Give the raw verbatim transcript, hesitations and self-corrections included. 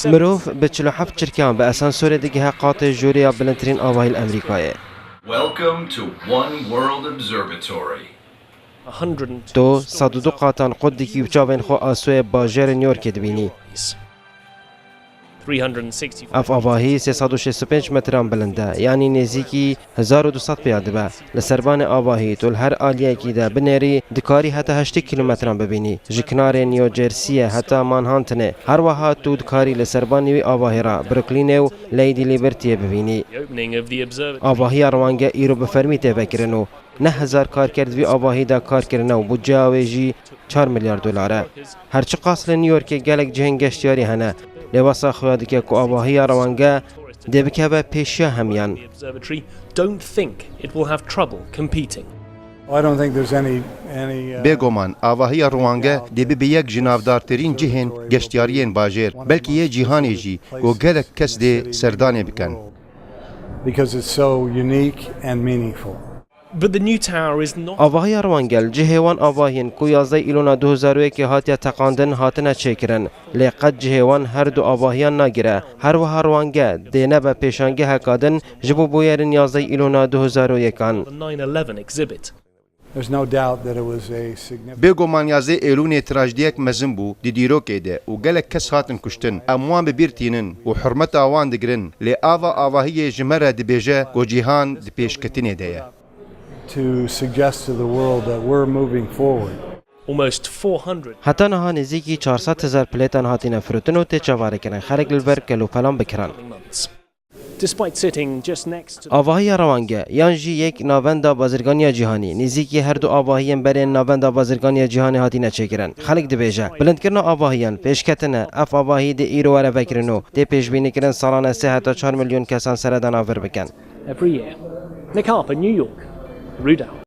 Mirov bi çil û heft çirkan bi asansorê digihe qatê jûriya bilindtirîn avahî li Amerîkayê. Welcome to One World Observatory. To sed û du qatan qut dikî û çavên xwe asoyê bajêrê New Yorkê dibînî. Ev avahî sê sed û şêst û pênc metran bilind e, yanî nêzîkî hezar û du sed pêya dibe. Li serbanê avahî tu li her aliyekî de binêrî, dikarî heta heştê kîlometran bibînî. Ji kinarê New Jerseyê heta Manhattanê. Her wiha tu dikarî li serbanê wî avahî re Brooklynê û Lady Libertyê bibînî. Avahiya Rwange îro bi fermî tê vekirin û neh hezar karker di vî avahî de kar kirine û budceya wê jî çar milyar dolar e. Her çiqas li New Yorkê gelek cihên geştiyarî hene, lê wesa xuya dike ku avahiya Rwange dê bikeve pêşiya hemiyan. Don't think it will have trouble competing. I don't think there's any, any, uh, Bêguman, avahiya Rwange dê bibe yek ji navdartirîn cihên geştiyariyên bajêr, belkî yê cîhanê jî, ku gelek kes dê serdanê bikin. Because it's so unique and meaningful. But the new tower is not. Avahiya Rwange li cihê wan avahiyên ku yazdeh Îlona du hezar û yekê hatiye teqandin hatine çêkirin. Lê qet cihê wan her du avahiyan nagire. Her wiha Rwange dê nebe pêşangeheka din ji bo bûyerên yazdeh Îlona du hezar û yekan. The nine eleven exhibit. There's no doubt that it was a significant Bêguman yazdeh Êlûnê trajdiyek mezin bû di dîrokê de û gelek kes hatin kuştin. Em wan bi bîr tînin û hurmeta wan digirin. Lê ava avahiyê ji me re dibêje ku cîhan di pêşketinê de ye. To suggest to the world that we're moving forward. Almost four hundred. Heta niha nêzîkî çar sed hezar plêtan hatine firotin û tê çavarêkirin. Xelk li ber kelopelan bikirin. Despite sitting just next to Avahiya Rwange yan jî yek navenda bazirganiya cîhanî, nêzîkî her du avahiyên berên navenda bazirganiya cîhanê hatine çêkirin. Xelk dibêje, bilindkirina avahiyan pêşketin e, ev avahî dê îro were vekirin û dê pêşbînîkirin salane sê heta çar milyon kesan seredana vir bikin. Every year. Nick Harper, New York. Rudolph.